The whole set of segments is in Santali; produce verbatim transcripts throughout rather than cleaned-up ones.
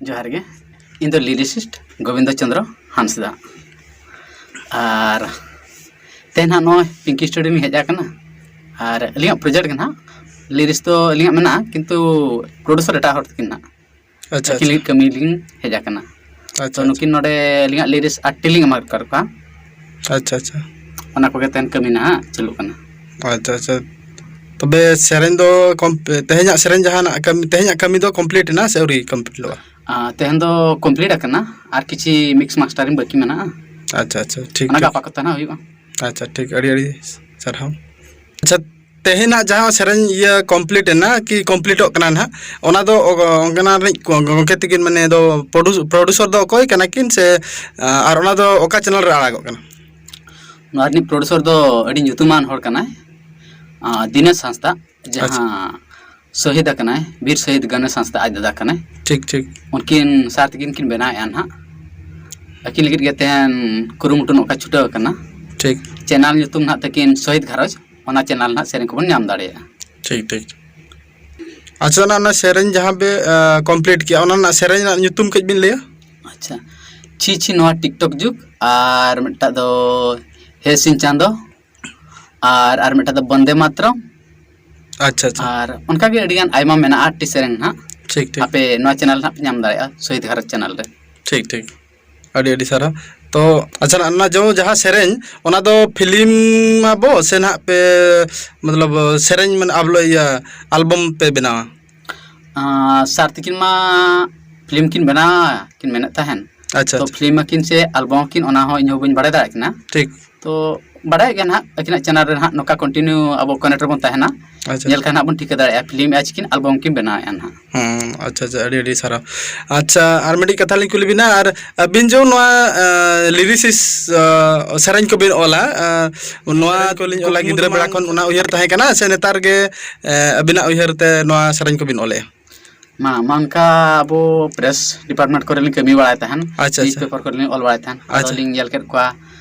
ᱡᱚᱦᱟᱨ ᱜᱮ᱾ ᱤᱧ ᱫᱚ ᱞᱤᱨᱤᱥᱤᱥᱴ ᱜᱳᱵᱤᱱᱫᱚ ᱪᱚᱸᱫᱽᱨᱚ ᱦᱟᱸᱥᱫᱟ᱾ ᱟᱨ ᱛᱮᱦᱮᱧ ᱦᱟᱸᱜ ᱱᱚᱜᱼᱚᱭ ᱯᱤᱝᱠᱤ ᱥᱴᱩᱰᱤᱭᱳ ᱞᱤᱧ ᱦᱮᱡ ᱟᱠᱟᱱᱟ᱾ ᱟᱨ ᱟᱹᱞᱤᱧᱟᱜ ᱯᱨᱚᱡᱮᱠᱴ ᱜᱮ ᱱᱟᱦᱟᱜ, ᱞᱤᱨᱤᱥ ᱫᱚ ᱟᱹᱞᱤᱧᱟᱜ ᱢᱮᱱᱟᱜᱼᱟ, ᱠᱤᱱᱛᱩ ᱯᱨᱚᱰᱩᱥᱟᱨ ᱮᱴᱟᱜ ᱦᱚᱲ ᱛᱟᱹᱠᱤᱱ ᱱᱟᱦᱟᱜ᱾ ᱟᱪᱪᱷᱟ, ᱟᱹᱠᱤᱱ ᱟᱪᱪᱷᱟ᱾ ᱞᱟᱹᱜᱤᱫ ᱠᱟᱹᱢᱤ ᱞᱤᱧ ᱦᱮᱡ ᱟᱠᱟᱱᱟ᱾ ᱟᱪᱪᱷᱟ, ᱛᱚ ᱟᱪᱪᱷᱟ᱾ ᱱᱩᱠᱤᱱ ᱱᱚᱰᱮ ᱟᱹᱞᱤᱧᱟᱜ ᱞᱤᱨᱤᱥ ᱟᱴ ᱴᱤ ᱞᱤᱧ ᱮᱢᱟ ᱠᱟᱫ ᱠᱚᱣᱟ᱾ ᱟᱪᱪᱷᱟ, ᱟᱪᱪᱷᱟ᱾ ᱚᱱᱟ ᱠᱚᱜᱮ ᱛᱮᱦᱮᱧ ᱠᱟᱹᱢᱤ ᱱᱟᱦᱟᱜ ᱪᱟᱹᱞᱩᱜ ᱠᱟᱱᱟ᱾ ᱟᱪᱪᱷᱟ, ᱟᱪᱪᱷᱟ᱾ ᱛᱚᱵᱮ ᱥᱮᱨᱮᱧ ᱫᱚ ᱠᱚᱢ-, ᱛᱮᱦᱮᱧᱟᱜ ᱥᱮᱨᱮᱧ ᱡᱟᱦᱟᱱᱟᱜ ᱠᱟᱹᱢᱤ, ᱛᱮᱦᱮᱧᱟᱜ ᱠᱟᱹᱢᱤ ᱫᱚ ᱠᱚᱢᱯᱞᱤᱴ ᱮᱱᱟ ᱥᱮ ᱟᱹᱣᱨᱤ ᱠᱚᱢᱯᱞᱤᱴᱚᱜᱼᱟ? ᱟᱨ ᱛᱮᱦᱮᱧ ᱫᱚ ᱠᱚᱢᱯᱞᱤᱴ ᱟᱠᱟᱱᱟ, ᱟᱨ ᱠᱤᱪᱷᱤ ᱢᱤᱠᱥ ᱢᱟᱥᱴᱟᱨᱤᱝ ᱵᱟᱹᱠᱤ ᱢᱮᱱᱟᱜᱼᱟ᱾ ᱟᱪᱪᱷᱟ, ᱟᱪᱪᱷᱟ, ᱴᱷᱤᱠ ᱚᱱᱟ ᱜᱮᱭᱟ᱾ ᱜᱟᱯᱟ ᱠᱚᱛᱮ ᱱᱟᱜ ᱦᱩᱭᱩᱜᱼᱟ᱾ ᱟᱪᱪᱷᱟ, ᱴᱷᱤᱠ, ᱟᱹᱰᱤ ᱟᱹᱰᱤ ᱥᱟᱨᱦᱟᱣ᱾ ᱟᱪᱪᱷᱟ, ᱛᱮᱦᱮᱧᱟᱜ ᱡᱟᱦᱟᱸ ᱥᱮᱨᱮᱧ ᱤᱭᱟᱹ ᱠᱚᱢᱯᱞᱤᱴ ᱮᱱᱟ ᱠᱤ ᱠᱚᱢᱯᱞᱤᱴᱚᱜ ᱠᱟᱱᱟ ᱱᱟᱦᱟᱜ, ᱚᱱᱟ ᱫᱚ ᱚ-, ᱚᱱᱟ ᱨᱤᱱᱤᱡ ᱜᱚ-, ᱜᱚᱢᱠᱮ ᱛᱟᱹᱠᱤᱱ ᱢᱟᱱᱮ ᱫᱚ ᱯᱨᱚᱰᱩ-, ᱯᱨᱚᱰᱩᱥᱚᱨ ᱫᱚ ᱚᱠᱚᱭ ᱠᱟᱱᱟ ᱠᱤᱱ ᱥᱮ, ᱟᱨ ᱚᱱᱟ ᱫᱚ ᱚᱠᱟ ᱪᱮᱱᱮᱞ ᱨᱮ ᱟᱲᱟᱜᱚᱜ ᱠᱟᱱᱟ? ᱱᱚᱣᱟ ᱨᱤᱱᱤᱡ ᱯᱨᱚᱰᱩᱥᱚᱨ ᱫᱚ ᱟᱹᱰᱤ ᱧᱩᱛᱩᱢᱟᱱ ᱦᱚᱲ ᱠᱟᱱᱟᱭ, ᱟᱸ, ᱫᱤᱱᱮᱥ ᱦᱟᱸᱥᱫᱟ, ᱟᱪᱪᱷᱟ᱾ ᱡᱟᱦᱟᱸ ᱥᱚᱦᱤᱫ ᱟᱠᱟᱱᱟᱭ, ᱵᱤᱨ ᱥᱚᱦᱤᱫ ᱜᱚᱱᱮᱥ ᱦᱟᱸᱥᱫᱟ ᱟᱡ ᱫᱟᱫᱟ ᱠᱟᱱᱟᱭ᱾ ᱴᱷᱤᱠ, ᱴᱷᱤᱠ᱾ ᱩᱱᱠᱤᱱ ᱥᱟᱨ ᱛᱮᱠᱤᱱ ᱠᱤᱱ ᱵᱮᱱᱟᱣᱮᱫᱼᱟ ᱱᱟᱦᱟᱜ᱾ ᱟᱹᱠᱤᱱ ᱞᱟᱹᱜᱤᱫ ᱜᱮ ᱛᱮᱦᱮᱧ ᱠᱩᱨᱩᱢᱩᱴᱩ ᱱᱚᱝᱠᱟ ᱪᱷᱩᱴᱟᱹᱣ ᱟᱠᱟᱱᱟ᱾ ᱴᱷᱤᱠ᱾ ᱪᱮᱱᱮᱞ ᱧᱩᱛᱩᱢ ᱱᱟᱦᱟᱜ ᱛᱟᱹᱠᱤᱱ ᱥᱚᱦᱤᱫ ᱜᱷᱟᱨᱚᱸᱡᱽ, ᱚᱱᱟ ᱪᱮᱱᱮᱞ ᱱᱟᱦᱟᱜ ᱥᱮᱨᱮᱧ ᱠᱚᱵᱚᱱ ᱧᱟᱢ ᱫᱟᱲᱮᱭᱟᱜᱼᱟ᱾ ᱴᱷᱤᱠ, ᱴᱷᱤᱠ᱾ ᱟᱪᱪᱷᱟ, ᱚᱱᱟ, ᱚᱱᱟ ᱥᱮᱨᱮᱧ ᱡᱟᱦᱟᱸ ᱯᱮ, ᱟᱸ, ᱠᱚᱢᱯᱞᱤᱴ ᱠᱮᱜᱼᱟ, ᱚᱱᱟ ᱨᱮᱱᱟᱜ ᱥᱮᱨᱮᱧ ᱨᱮᱱᱟᱜ ᱧᱩᱛᱩᱢ ᱠᱟᱹᱡ ᱵᱤᱱ ᱞᱟᱹᱭᱟ? ᱟᱪᱪᱷᱟ, ᱪᱷᱤ ᱪᱷᱤ ᱱᱚᱣᱟ ᱴᱤᱠᱴᱚᱠ ᱡᱩᱜᱽ, ᱟᱨ ᱢᱤᱫᱴᱟᱜ ᱫᱚ ᱦᱮ ᱥᱤᱧ ᱪᱟᱸᱫᱚ, ᱟᱨ, ᱟᱨ ᱢᱤᱫᱴᱟᱜ ᱫᱚ ᱵᱚᱱᱫᱮ ᱢᱟᱛᱨᱚᱢ᱾ ᱟᱪᱪᱷᱟ, ᱟᱪᱪᱷᱟ᱾ ᱟᱨ ᱚᱱᱠᱟᱜᱮ ᱟᱹᱰᱤᱜᱟᱱ ᱟᱭᱢᱟ ᱢᱮᱱᱟᱜᱼᱟ ᱟᱴ ᱴᱤ ᱥᱮᱨᱮᱧ ᱱᱟᱦᱟᱜ᱾ ᱴᱷᱤᱠ, ᱴᱷᱤᱠ᱾ ᱟᱯᱮ ᱱᱚᱣᱟ ᱪᱮᱱᱮᱞ ᱱᱟᱦᱟᱜ ᱯᱮ ᱧᱟᱢ ᱫᱟᱲᱮᱭᱟᱜᱼᱟ ᱥᱚᱦᱤᱫ ᱜᱷᱟᱨᱚᱸᱡᱽ ᱪᱮᱱᱮᱞ ᱨᱮ᱾ ᱴᱷᱤᱠ, ᱴᱷᱤᱠ᱾ ᱟᱹᱰᱤ, ᱟᱹᱰᱤ ᱥᱟᱨᱦᱟᱣ᱾ ᱛᱚ, ᱟᱪᱪᱷᱟ, ᱚᱱᱟ ᱡᱚ-, ᱡᱟᱦᱟᱸ ᱥᱮᱨᱮᱧ, ᱚᱱᱟ ᱫᱚ ᱯᱷᱤᱞᱢ ᱟᱵᱚ ᱥᱮ ᱱᱟᱦᱟᱜ ᱯᱮ, ᱢᱚᱛᱞᱚᱵ, ᱥᱮᱨᱮᱧ ᱢᱟᱱᱮ ᱟᱵᱞᱚ-, ᱤᱭᱟᱹ, ᱟᱞᱵᱟᱢ ᱯᱮ ᱵᱮᱱᱟᱣᱟ? ᱟᱸ, ᱥᱟᱨ ᱛᱤᱠᱤᱱ ᱢᱟ ᱯᱷᱤᱞᱢ ᱠᱤᱱ ᱵᱮᱱᱟᱣᱟ ᱠᱤᱱ ᱢᱮᱱᱮᱫ ᱛᱟᱦᱮᱱ᱾ ᱟᱪᱪᱷᱟ, ᱛᱚ, ᱟᱪᱪᱷᱟ᱾ ᱯᱷᱤᱞᱢ ᱟᱹᱠᱤᱱ ᱥᱮ ᱟᱞᱵᱟᱢ ᱟᱹᱠᱤᱱ, ᱚᱱᱟ ᱦᱚᱸ ᱤᱧ ᱦᱚᱸ ᱵᱟᱹᱧ ᱵᱟᱲᱟᱭ ᱫᱟᱲᱮᱭᱟᱜ ᱠᱟᱱᱟ᱾ ᱴᱷᱤᱠ᱾ ᱛᱚ, ᱵᱟᱲᱟᱭᱚᱜ ᱜᱮᱭᱟ ᱱᱟᱦᱟᱜ, ᱟᱹᱠᱤᱱᱟᱜ ᱪᱮᱱᱮᱞ ᱨᱮ ᱱᱟᱦᱟᱜ ᱱᱚᱝᱠᱟ ᱠᱚᱱᱴᱤᱱᱤᱭᱩ ᱟᱵᱚ ᱠᱚᱱᱮᱠᱴ ᱨᱮᱵᱚᱱ ᱛᱟᱦᱮᱱᱟ᱾ ᱟᱪᱪᱷᱟ, ᱧᱮᱞ ᱟᱪᱪᱷᱟ᱾ ᱠᱷᱟᱱ ᱱᱟᱦᱟᱜ ᱵᱚᱱ ᱴᱷᱤᱠᱟᱹ ᱫᱟᱲᱮᱭᱟᱜᱼᱟ, ᱯᱷᱤᱞᱢ ᱮᱫᱼᱟ ᱪᱤᱠᱤᱱ, ᱟᱞᱵᱟᱢ ᱠᱤᱱ ᱵᱮᱱᱟᱣᱮᱫᱼᱟ ᱱᱟᱦᱟᱜ᱾ ᱦᱩᱸ, ᱟᱪᱪᱷᱟ, ᱟᱪᱪᱷᱟ, ᱟᱹᱰᱤ, ᱟᱹᱰᱤ ᱥᱟᱨᱦᱟᱣ᱾ ᱟᱪᱪᱷᱟ, ᱟᱨ ᱢᱤᱫᱴᱤᱡ ᱠᱟᱛᱷᱟ ᱞᱤᱧ ᱠᱩᱞᱤ ᱵᱤᱱᱟ, ᱟᱨ ᱟᱹᱵᱤᱱ ᱡᱮ ᱱᱚᱣᱟ, ᱟᱸ, ᱞᱤᱨᱤᱥᱤᱥ, ᱟᱸ, ᱥᱮᱨᱮᱧ ᱠᱚᱵᱤᱱ ᱚᱞᱟ, ᱟᱸ, ᱱᱚᱣᱟ ᱥᱮᱨᱮᱧ ᱠᱚᱞᱤᱧ ᱚᱞᱟ ᱠᱩᱠᱢᱩ ᱜᱤᱫᱽᱨᱟᱹ ᱫᱚ ᱵᱮᱲᱟ ᱵᱟᱝ ᱠᱷᱚᱱ ᱚᱱᱟ ᱩᱭᱦᱟᱹᱨ ᱛᱟᱦᱮᱸ ᱠᱟᱱᱟ ᱥᱮ ᱱᱮᱛᱟᱨ ᱜᱮ, ᱮᱸ, ᱟᱹᱵᱤᱱᱟᱜ ᱩᱭᱦᱟᱹᱨ ᱛᱮ ᱱᱚᱣᱟ ᱥᱮᱨᱮᱧ ᱠᱚᱵᱤᱱ ᱚᱞᱮᱜᱼᱟ? ᱢᱟ, ᱢᱟ ᱚᱱᱠᱟ ᱟᱵᱚ ᱯᱨᱮᱥ ᱰᱤᱯᱟᱨᱴᱢᱮᱱᱴ ᱠᱚᱨᱮ ᱞᱤᱧ ᱠᱟᱹᱢᱤ ᱵᱟᱲᱟᱭ ᱛᱟᱦᱮᱱ, ᱟᱪᱪᱷᱟ, ᱱᱤᱭᱩᱡᱽ ᱟᱪᱪᱷᱟ᱾ ᱯᱮᱯᱟᱨ ᱠᱚᱨᱮ ᱞᱤᱧ ᱚᱞ ᱵᱟᱲᱟᱭ ᱛᱟᱦᱮᱱ᱾ ᱟᱫᱚ ᱟᱪᱪᱷᱟ᱾ ᱞᱤᱧ ᱧᱮᱞ ᱠᱮᱫ ᱠᱚᱣᱟ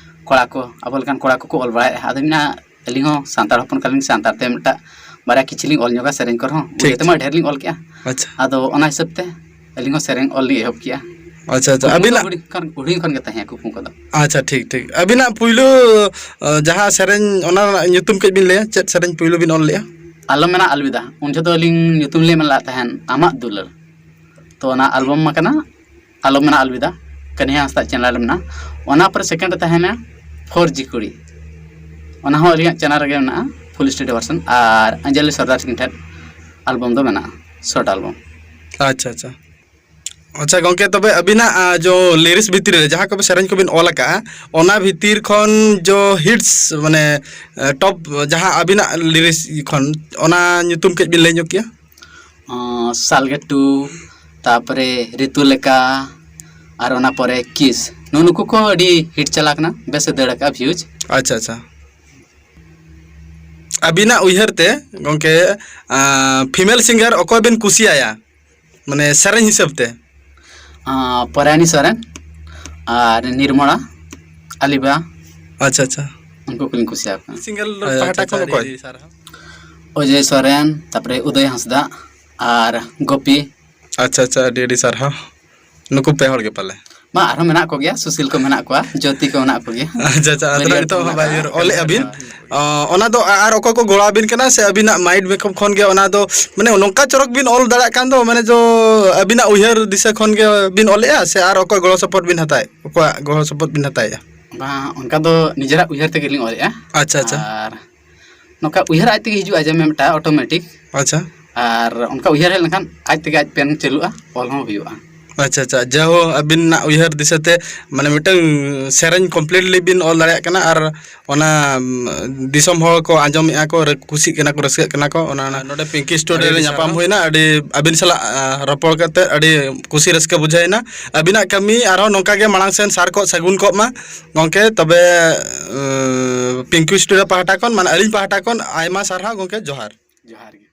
ᱠᱚᱲᱟ ᱠᱚ, ᱟᱵᱚ ᱞᱮᱠᱟᱱ ᱠᱚᱲᱟ ᱠᱚᱠᱚ ᱚᱞ ᱵᱟᱲᱟᱭᱮᱫᱼᱟ᱾ ᱟᱫᱚ ᱢᱮᱱᱟ, ᱟᱹᱞᱤᱧ ᱦᱚᱸ ᱥᱟᱱᱛᱟᱲ ᱦᱚᱯᱚᱱ ᱠᱟᱱᱟᱞᱤᱧ, ᱥᱟᱱᱛᱟᱲ ᱛᱮ ᱢᱤᱫᱴᱟᱜ ᱵᱟᱨᱭᱟ ᱠᱤᱪᱷᱤ ᱞᱤᱧ ᱚᱞ ᱧᱚᱜᱟ ᱥᱮᱨᱮᱧ ᱠᱚᱨᱮ ᱦᱚᱸ᱾ ᱴᱷᱤᱠ, ᱵᱩᱜᱤ ᱛᱮᱢᱟ ᱴᱷᱤᱠ᱾ ᱰᱷᱮᱨ ᱞᱤᱧ ᱚᱞ ᱠᱮᱜᱼᱟ᱾ ᱟᱪᱪᱷᱟ᱾ ᱟᱫᱚ ᱚᱱᱟ ᱦᱤᱥᱟᱹᱵ ᱛᱮ ᱟᱹᱞᱤᱧ ᱦᱚᱸ ᱥᱮᱨᱮᱧ ᱚᱞ ᱞᱤᱧ ᱮᱦᱚᱵ ᱠᱮᱜᱼᱟ᱾ ᱟᱪᱪᱷᱟ, ᱟᱪᱪᱷᱟ᱾ ᱠᱩᱠᱢᱩ ᱫᱚ ᱟᱹᱵᱤᱱᱟᱜ ᱦᱩᱰᱤᱧ ᱠᱷᱚᱱ, ᱦᱩᱰᱤᱧ ᱠᱷᱚᱱ ᱜᱮ ᱛᱟᱦᱮᱸ ᱠᱩᱠᱢᱩ ᱠᱚᱫᱚ᱾ ᱟᱪᱪᱷᱟ, ᱴᱷᱤᱠ, ᱴᱷᱤᱠ᱾ ᱟᱹᱵᱤᱱᱟᱜ ᱯᱩᱭᱞᱩ, ᱟᱸ, ᱡᱟᱦᱟᱸ ᱥᱮᱨᱮᱧ, ᱚᱱᱟ ᱨᱮᱱᱟᱜ ᱧᱩᱛᱩᱢ ᱠᱟᱹᱡ ᱵᱤᱱ ᱞᱟᱹᱭᱟ? ᱪᱮᱫ ᱥᱮᱨᱮᱧ ᱯᱩᱭᱞᱩ ᱵᱤᱱ ᱚᱞ ᱞᱮᱜᱼᱟ? ᱟᱞᱚᱢ ᱢᱮᱱᱟ ᱟᱞᱵᱤᱫᱟ᱾ ᱩᱱ ᱡᱚᱦᱚᱜ ᱫᱚ ᱟᱹᱞᱤᱧ ᱧᱩᱛᱩᱢ ᱞᱤᱧ ᱮᱢ ᱞᱮᱫ ᱛᱟᱦᱮᱸᱱ ᱟᱢᱟᱜ ᱫᱩᱞᱟᱹᱲ᱾ ᱛᱚ, ᱚᱱᱟ ᱟᱞᱵᱟᱢ ᱢᱟ ᱠᱟᱱᱟ ᱟᱞᱚᱢ ᱢᱮᱱᱟ ᱟᱞᱵᱤᱫᱟ, ᱠᱟᱹᱱᱦᱤᱭᱟ ᱦᱟᱸᱥᱫᱟ ᱪᱮᱱᱮᱞ ᱨᱮ ᱢᱮᱱᱟᱜᱼᱟ᱾ ᱚᱱᱟ ᱯᱚᱨᱮ ᱥᱮᱠᱮᱱᱰ ᱨᱮ ᱛᱟᱦᱮᱸᱱᱟ ᱯᱷᱳᱨ ᱡᱤ ᱠᱩᱲᱤ᱾ ᱚᱱᱟ ᱦᱚᱸ ᱟᱹᱞᱤᱧᱟᱜ ᱪᱮᱱᱮᱞ ᱨᱮᱜᱮ ᱢᱮᱱᱟᱜᱼᱟ, ᱯᱷᱩᱞ ᱥᱴᱩᱰᱤᱭᱳ ᱵᱷᱟᱨᱥᱚᱱ᱾ ᱟᱨ ᱚᱧᱡᱚᱞᱤ ᱥᱚᱨᱫᱟᱨ ᱛᱟᱹᱠᱤᱱ ᱴᱷᱮᱱ ᱟᱞᱵᱟᱢ ᱫᱚ ᱢᱮᱱᱟᱜᱼᱟ, ᱥᱚᱨᱴ ᱟᱞᱵᱟᱢ᱾ ᱟᱪᱪᱷᱟ, ᱟᱪᱪᱷᱟ᱾ ᱟᱪᱪᱷᱟ ᱜᱚᱝᱠᱮ, ᱛᱚᱵᱮ ᱟᱹᱵᱤᱱᱟᱜ, ᱟ, ᱡᱚ ᱞᱤᱨᱤᱠᱥ ᱵᱷᱤᱛᱨᱤ ᱨᱮ ᱡᱟᱦᱟᱸ ᱠᱚ ᱥᱮᱨᱮᱧ ᱠᱚᱵᱤᱱ ᱚᱞ ᱟᱠᱟᱜᱼᱟ, ᱚᱱᱟ ᱵᱷᱤᱛᱤᱨ ᱠᱷᱚᱱ ᱡᱚ ᱦᱤᱴᱥ, ᱢᱟᱱᱮ, ᱮ, ᱴᱚᱯ ᱡᱟᱦᱟᱸ ᱟᱹᱵᱤᱱᱟᱜ ᱞᱤᱨᱤᱠᱥ ᱠᱷᱚᱱ, ᱚᱱᱟ ᱧᱩᱛᱩᱢ ᱠᱟᱹᱡ ᱵᱤᱱ ᱞᱟᱹᱭ ᱧᱚᱜ ᱠᱮᱭᱟ? ᱚᱸ, ᱥᱟᱞᱜᱮ ᱴᱩ, ᱛᱟᱯᱚᱨᱮ ᱨᱤᱛᱩ ᱞᱮᱠᱟ, ᱟᱨ ᱚᱱᱟ ᱯᱚᱨᱮ ᱠᱤᱥ᱾ ᱱᱩᱜᱼᱩ ᱱᱩᱠᱩ ᱠᱚ ᱟᱹᱰᱤ ᱦᱤᱴ ᱪᱟᱞᱟᱣ ᱠᱟᱱᱟ, ᱵᱮᱥ ᱮ ᱫᱟᱹᱲ ᱟᱠᱟᱫᱼᱟ ᱵᱷᱤᱭᱩᱡᱽ᱾ ᱟᱪᱪᱷᱟ, ᱟᱪᱪᱷᱟ᱾ ᱟᱹᱵᱤᱱᱟᱜ ᱩᱭᱦᱟᱹᱨ ᱛᱮ ᱜᱚᱝᱠᱮ, ᱟᱸ, ᱯᱷᱤᱢᱮᱞ ᱥᱤᱝᱜᱟᱨ ᱚᱠᱚᱭ ᱵᱤᱱ ᱠᱩᱥᱤᱭᱟᱭᱟ, ᱢᱟᱱᱮ ᱥᱮᱨᱮᱧ ᱦᱤᱥᱟᱹᱵ ᱛᱮ? ᱟᱸ, ᱯᱚᱨᱟᱭᱱᱤ ᱥᱚᱨᱮᱱ ᱟᱨ ᱱᱤᱨᱢᱚᱞᱟ ᱟᱞᱤᱵᱟ᱾ ᱟᱪᱪᱷᱟ, ᱟᱪᱪᱷᱟ᱾ ᱩᱱᱠᱩ ᱠᱚᱞᱤᱧ ᱠᱩᱥᱤᱭᱟᱠᱚ ᱠᱟᱱᱟ᱾ ᱥᱤᱝᱜᱟᱨ ᱟᱪᱪᱷᱟ, ᱯᱟᱦᱴᱟ ᱟᱪᱪᱷᱟ, ᱠᱷᱚᱱ ᱟᱹᱰᱤ, ᱚᱠᱚᱭ? ᱟᱹᱰᱤ ᱥᱟᱨᱦᱟᱣ᱾ ᱚᱡᱚᱭ ᱥᱚᱨᱮᱱ, ᱛᱟᱯᱚᱨᱮ ᱩᱫᱚᱭ ᱦᱟᱸᱥᱫᱟ ᱟᱨ ᱜᱳᱯᱤ᱾ ᱟᱪᱪᱷᱟ, ᱟᱪᱪᱷᱟ, ᱟᱹᱰᱤ, ᱟᱹᱰᱤ ᱥᱟᱨᱦᱟᱣ᱾ ᱱᱩᱠᱩ ᱯᱮ ᱦᱚᱲ ᱜᱮ ᱯᱟᱞᱮ? ᱵᱟᱝ, ᱟᱨᱦᱚᱸ ᱢᱮᱱᱟᱜ ᱠᱚᱜᱮᱭᱟ, ᱥᱩᱥᱤᱞ ᱠᱚ ᱢᱮᱱᱟᱜ ᱠᱚᱣᱟ, ᱡᱳᱛᱤ ᱠᱚ ᱢᱮᱱᱟᱜ ᱠᱚᱜᱮᱭᱟ᱾ ᱟᱪᱪᱷᱟ, ᱟᱪᱪᱷᱟ, ᱟᱫᱚ ᱵᱟᱹᱨᱭᱟᱹᱛ ᱱᱤᱛᱚᱜ ᱠᱚ ᱦᱚᱸ ᱢᱮᱱᱟᱜ ᱵᱟᱭ ᱠᱚᱣᱟ᱾ ᱩᱭᱦᱟᱹᱨ, ᱚᱞᱮᱫᱼᱟ ᱵᱤᱱ? ᱚ, ᱚᱱᱟ ᱫᱚ ᱟ-, ᱟᱨ ᱚᱠᱚᱭ ᱠᱚ ᱜᱚᱲᱚ ᱟᱵᱤᱱ ᱠᱟᱱᱟ ᱥᱮ ᱟᱹᱵᱤᱱᱟᱜ ᱢᱟᱭᱤᱱᱰ ᱢᱮᱠᱟᱯ ᱠᱷᱚᱱ ᱜᱮ ᱚᱱᱟ ᱫᱚ, ᱢᱟᱱᱮ, ᱱᱚᱝᱠᱟ ᱪᱚᱨᱚᱠ ᱵᱤᱱ ᱚᱞ ᱫᱟᱲᱮᱭᱟᱜ ᱠᱟᱱ ᱫᱚ, ᱢᱟᱱᱮ, ᱡᱚ ᱟᱹᱵᱤᱱᱟᱜ ᱩᱭᱦᱟᱹᱨ ᱫᱤᱥᱟᱹ ᱠᱷᱚᱱ ᱜᱮ ᱵᱤᱱ ᱚᱞᱮᱫᱼᱟ ᱥᱮ ᱟᱨ ᱚᱠᱚᱭ ᱜᱚᱲᱚ ᱥᱚᱯᱚᱦᱚᱫ ᱵᱤᱱ ᱦᱟᱛᱟᱣᱮᱫ, ᱚᱠᱚᱭᱟᱜ ᱜᱚᱲᱚ ᱥᱚᱯᱚᱦᱚᱫ ᱵᱤᱱ ᱦᱟᱛᱟᱣᱮᱫᱼᱟ? ᱵᱟᱝ, ᱚᱱᱠᱟ ᱫᱚ ᱱᱤᱡᱮᱨᱟᱜ ᱩᱭᱦᱟᱹᱨ ᱛᱮᱜᱮ ᱞᱤᱧ ᱚᱞᱮᱫᱼᱟ᱾ ᱟᱪᱪᱷᱟ, ᱟᱪᱪᱷᱟ᱾ ᱟᱨ ᱱᱚᱝᱠᱟ ᱩᱭᱦᱟᱹᱨ ᱟᱡ ᱛᱮᱜᱮ ᱦᱤᱡᱩᱜᱼᱟ, ᱡᱮ ᱢᱤᱫᱴᱟᱝ ᱚᱴᱳᱢᱮᱴᱤᱠ᱾ ᱟᱪᱪᱷᱟ᱾ ᱟᱨ ᱚᱱᱠᱟ ᱩᱭᱦᱟᱹᱨ ᱦᱮᱡ ᱞᱮᱱᱠᱷᱟᱱ ᱟᱡ ᱛᱮᱜᱮ ᱟᱡ ᱯᱮᱱ ᱪᱟᱹᱞᱩᱜᱼᱟ, ᱚᱞ ᱦᱚᱸ ᱦᱩᱭᱩᱜᱼᱟ᱾ ᱟᱪᱪᱷᱟ, ᱟᱪᱪᱷᱟ, ᱡᱟᱭᱦᱳᱠ, ᱟᱹᱵᱤᱱᱟᱜ ᱩᱭᱦᱟᱹᱨ ᱫᱤᱥᱟᱹᱛᱮ, ᱢᱟᱱᱮ, ᱢᱤᱫᱴᱟᱝ ᱥᱮᱨᱮᱧ ᱠᱚᱢᱯᱞᱤᱴᱞᱤ ᱵᱤᱱ ᱚᱞ ᱫᱟᱲᱮᱭᱟᱜ ᱠᱟᱱᱟ ᱟᱨ ᱚᱱᱟ, ᱩᱢ, ᱫᱤᱥᱚᱢ ᱦᱚᱲ ᱠᱚ ᱟᱸᱡᱚᱢᱮᱫᱼᱟ ᱠᱚ, ᱨᱟᱹ-, ᱠᱩᱥᱤᱜ ᱠᱟᱱᱟ ᱠᱚ, ᱨᱟᱹᱥᱠᱟᱹᱜ ᱠᱟᱱᱟ ᱠᱚ, ᱚᱱᱟ, ᱚᱱᱟ᱾ ᱱᱚᱰᱮ ᱯᱤᱝᱠᱤ ᱥᱴᱩᱰᱤᱭᱳ ᱨᱮ ᱧᱟᱯᱟᱢ ᱦᱩᱭᱱᱟ, ᱟᱹᱰᱤ ᱟᱹᱵᱤᱱ ᱥᱟᱞᱟᱜ, ᱟ, ᱨᱚᱯᱚᱲ ᱠᱟᱛᱮ ᱟᱹᱰᱤ ᱠᱩᱥᱤ ᱨᱟᱹᱥᱠᱟᱹ ᱵᱩᱡᱷᱟᱹᱣᱮᱱᱟ᱾ ᱟᱹᱵᱤᱱᱟᱜ ᱠᱟᱹᱢᱤ ᱟᱨᱦᱚᱸ ᱱᱚᱝᱠᱟ ᱜᱮ ᱢᱟᱲᱟᱝ ᱥᱮᱱ ᱥᱟᱨ ᱠᱚᱜ, ᱥᱟᱹᱜᱩᱱ ᱠᱚᱜ ᱢᱟ ᱜᱚᱢᱠᱮ᱾ ᱛᱚᱵᱮ, ᱩᱢ, ᱯᱤᱝᱠᱤ ᱥᱴᱩᱰᱤᱭᱳ ᱯᱟᱦᱴᱟ ᱠᱷᱚᱱ, ᱢᱟᱱᱮ, ᱟᱹᱞᱤᱧ ᱯᱟᱦᱴᱟ ᱠᱷᱚᱱ ᱟᱭᱢᱟ ᱥᱟᱨᱦᱟᱣ ᱜᱚᱢᱠᱮ, ᱡᱚᱦᱟᱨ᱾ ᱡᱚᱦᱟᱨ ᱜᱮ᱾